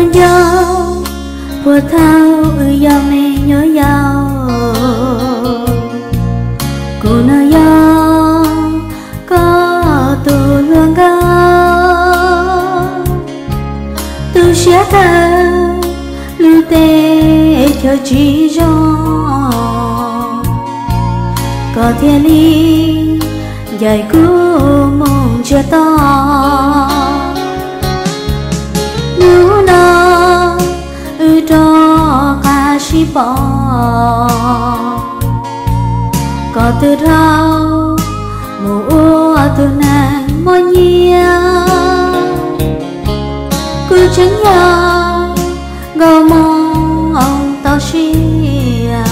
Nco puag thaum wb yog me nyuam yaus, kuv no yog koj tus hluas nkauj. Tu siab kawg, lub teb chaws tsis zoo, koj thiaj li ncaim kuv mus ntsiag to. Hnub no wb rov qab sib pom, koj twb dhau mus ua tus neeg muaj nyiaj. Kuv tseem yog nkauj Hmoob tau siab,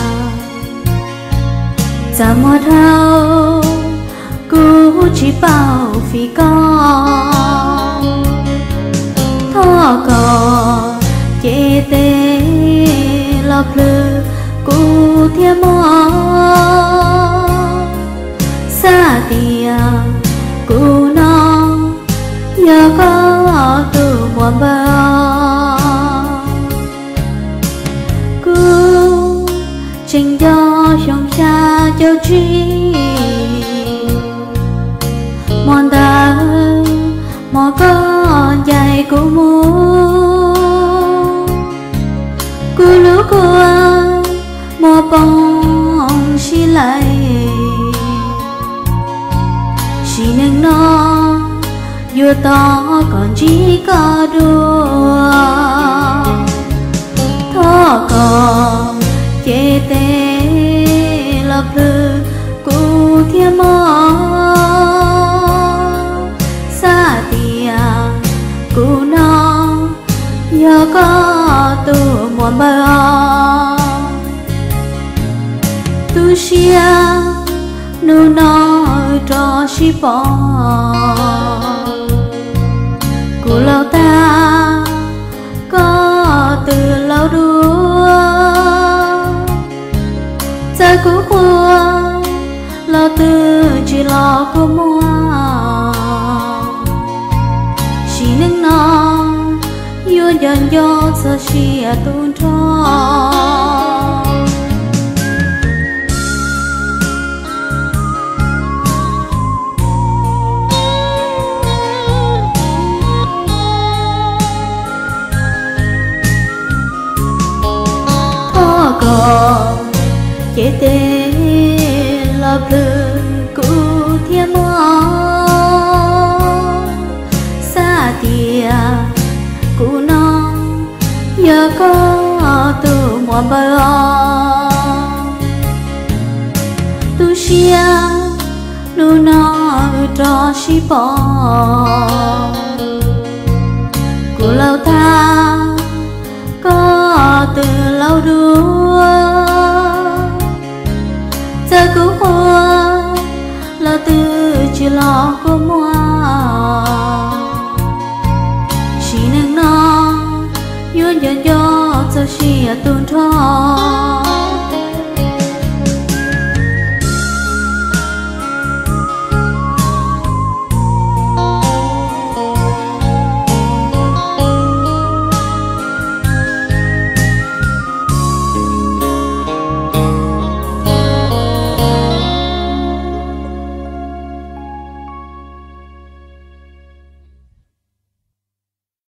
txaj muag dhau kuv tsis paub fij koj. Thov koj cev tes los plhws kuv thiab mog, xav tias kuv no yog koj tus muam npawg. Kuv tseem nco xyoo xya caum tsib, hmo ntawd hmo koj ncaim kuv mus, kuv lub kua muag poob sib laim. Sim neej no yuav tos koj ntsib koj dua. Thov koj cev tes los plhws kuv thiab mog, xav tias kuv no yog koj tus muam npawg os. Tu siab hnub no wb rov sib pom, kuv laus tag koj twb laus dua. Txawm kuv quaj los twb tsis los kua muag. Sim neej no yuav nco nco txog sia tu nrho. Thov koj cev tes los plhws kuv thiab mog, xav tias kuv no yog koj tus muam npawg os. Tu siab hnub no wb rov sib pom, kuv laus tag koj twb laus dua. Txawm kuv quaj los twb tsis los kua muag. Sim neej no yuav nco nco txog sia tu nrho.